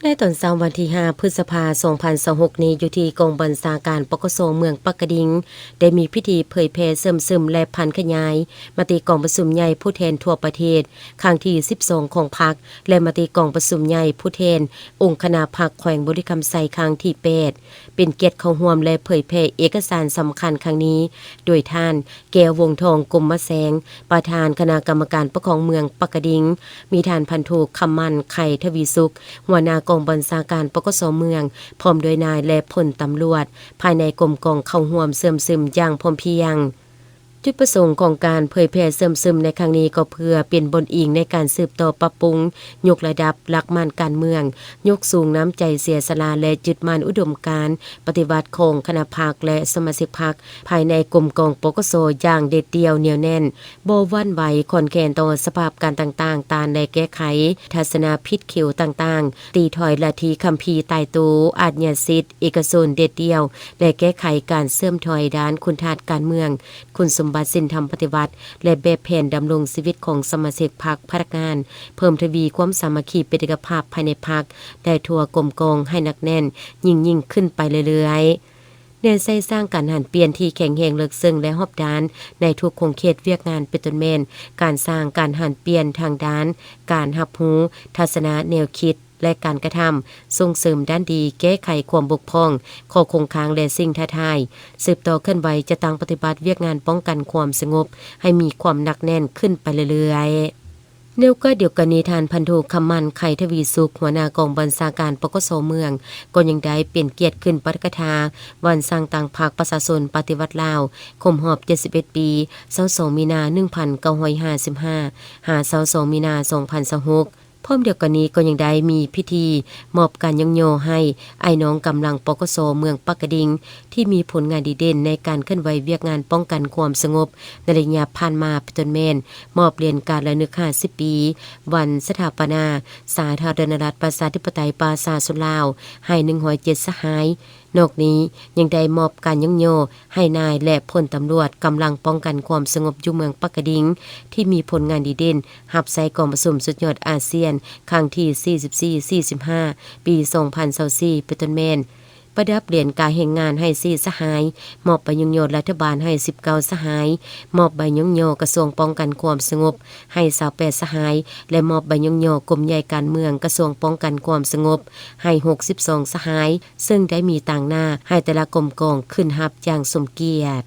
ໃນຕອນເຊົ້າວັນທີຫ້າ ພຶດສະພາ ສອງພັນຊາວຫົກນີ້ ຢູ່ທີ່ກອງບັນຊາການ ປກສ ເມືອງປາກກະດິງ ໄດ້ມີພິທີເຜີຍແຜ່ເຊື່ອມຊຶມ ແລະ ຜັນຂະຫຍາຍ ມະຕິກອງປະຊຸມໃຫຍ່ຜູ້ແທນທົ່ວປະເທດ ຄັ້ງທີສິບສອງຂອງພັກ ແລະ ມະຕິກອງປະຊຸມໃຫຍ່ຜູ້ແທນອົງຄະນະພັກແຂວງບໍລິຄຳໄຊ ຄັ້ງທີແປດ ເປັນກຽດເຂົ້າຮ່ວມ ແລະ ເຜີຍແຜ່ເອກະສານສຳຄັນຄັ້ງນີ້ ໂດຍທ່ານ ແກ້ວ ວົງທອງ ກົມມະແສງ ປະທານຄະນະກຳມະການປົກຄອງເມືອງປາກກະດິງ, ມີທ່ານພັນໂທ ຄຳໝັ້ນ ໄຂທະວີສຸກ ຫົວໜ້າກອງບັນຊາການ ປກສ ເມືອງ ພ້ອມດ້ວຍນາຍ ແລະ ພົນຕຳຫຼວດ ພາຍໃນກົມກອງເຂົ້າຮ່ວມເຊື່ອມຊຶມຢ່າງພ້ອມພຽງ. ຈຸດປະສົງຂອງການເຜີຍແຜ່ເຊື່ອມຊຶມໃນຄັ້ງນີ້ ກໍເພື່ອເປັນບ່ອນອີງໃນການສືບຕໍ່ປັບປຸງ, ຍົກລະດັບຫຼັກໝັ້ນການເມືອງ, ຍົກສູງນ້ຳໃຈເສຍສະຫຼະ ແລະ ຍຶດໝັ້ນອຸດົມການປະຕິວັດຂອງຄະນະພັກ ແລະ ສະມາຊິກພັກ ພາຍໃນກົມກອງ ປກສ ຢ່າງເດັດດ່ຽວໜຽວແໜ້ນ, ບໍ່ຫວັ່ນໄຫວຄອນແຄນຕໍ່ສະພາບການຕ່າງໆ, ຕ້ານ ແລະ ແກ້ໄຂທັດສະນະຜິດຂິວຕ່າງໆ, ຕີຖອຍລັດທິຄຳພີຕາຍໂຕ, ອາດຍາສິດເອກະຊົນເດັດດ່ຽວ ແລະ ແກ້ໄຂການເສື່ອມຖອຍດ້ານຄຸນທາດການເມືອງ, ຄຸນສົມບັດສິນທຳປະຕິວັດ ແລະ ແບບແຜນດຳລົງຊີວິດຂອງສະມາຊິກພັກ, ພະນັກງານ, ເພີ່ມທະວີຄວາມສາມັກຄີເປັນເອກະພາບພາຍໃນພັກ ແລະ ທົ່ວກົມກອງໃຫ້ໜັກແໜ້ນຍິ່ງໆຂຶ້ນໄປເລື້ອຍໆ. ແນໃສ່ສ້າງການຫັນປ່ຽນທີ່ແຂງແຮງເລິກເຊິ່ງ ແລະ ຮອບດ້ານໃນທຸກຂົງເຂດວຽກງານ ເປັນຕົ້ນແມ່ນ ການສ້າງການຫັນປ່ຽນທາງດ້ານການຮັບຮູ້, ທັດສະນະ, ແນວຄິດ ແລະ ການກະທຳ, ສົ່ງເສີມດ້ານດີ, ແກ້ໄຂຄວາມບົກຜ່ອງ, ຂໍ້ຄົງຄ້າງ ແລະ ສິ່ງທ້າທາຍ, ສືບຕໍ່ເຄື່ອນໄຫວຈັດຕັ້ງປະຕິບັດວຽກງານປ້ອງກັນຄວາມສະຫງົບໃຫ້ມີຄວາມໜັກແໜ້ນຂຶ້ນໄປເລື້ອຍໆ. ໃນໂອກາດດຽວກັນນີ້, ທ່ານພັນໂທ ຄຳໝັ້ນ ໄຂທະວີສຸກ ຫົວໜ້າກອງບັນຊາການ ປກສ ເມືອງ ກໍຍັງໄດ້ເປັນກຽດຂຶ້ນປາຖະກະຖາວັນສ້າງຕັ້ງພັກປະຊາຊົນປະຕິວັດລາວ ຄົບຮອບເຈັດສິບເອັດປີ ຊາວສອງ ມີນາ ໜຶ່ງພັນເກົ້າຮ້ອຍຫ້າສິບຫ້າ ຫາ ຊາວສອງ ມີນາ ສອງພັນຊາວຫົກ. ພ້ອມດຽວກັນນີ້ກໍຍັງໄດ້ມີພິທີມອບການຍ້ອງຍໍໃຫ້ອ້າຍນ້ອງກຳລັງ ປກສ ເມືອງປາກກະດິງ ທີ່ມີຜົນງານດີເດັ່ນໃນການເຄື່ອນໄຫວວຽກງານປ້ອງກັນຄວາມສະຫງົບໃນໄລຍະຜ່ານມາ ເປັນຕົ້ນແມ່ນ ມອບຫຼຽນການລະນຶກຫ້າສິບປີ ວັນສະຖາປະນາສາທາລະນະລັດ ປະຊາທິປະໄຕ ປະຊາຊົນລາວ ໃຫ້ ໜຶ່ງຮ້ອຍເຈັດ ສະຫາຍ. ນອກນີ້ຍັງໄດ້ມອບການຍ້ອງຍໍໃຫ້ນາຍ ແລະ ພົນຕຳຫຼວດກຳລັງປ້ອງກັນຄວາມສະຫງົບຢູ່ເມືອງປາກກະດິງ ທີ່ມີຜົນງານດີເດັ່ນ ຮັບໃຊ້ກອງປະຊຸມສຸດຍອດອາຊຽນ ຄັ້ງທີສີ່ສິບສີ່ ສີ່ສິບຫ້າ ປີສອງພັນຊາວສີ່ ເປັນຕົ້ນແມ່ນ ປະດັບຫຼຽນກາແຮງງານໃຫ້ສີ່ສະຫາຍ, ມອບໃບຍ້ອງຍໍລັດຖະບານໃຫ້ສິບເກົ້າສະຫາຍ, ມອບໃບຍ້ອງຍໍກະຊວງປ້ອງກັນຄວາມສະຫງົບໃຫ້ຊາວແປດສະຫາຍ ແລະ ມອບໃບຍ້ອງຍໍກົມໃຫຍ່ການເມືອງກະຊວງປ້ອງກັນຄວາມສະຫງົບໃຫ້ຫົກສິບສອງສະຫາຍ, ເຊິ່ງໄດ້ມີຕາງໜ້າໃຫ້ແຕ່ລະກົມກອງຂຶ້ນຮັບຢ່າງສົມກຽດ.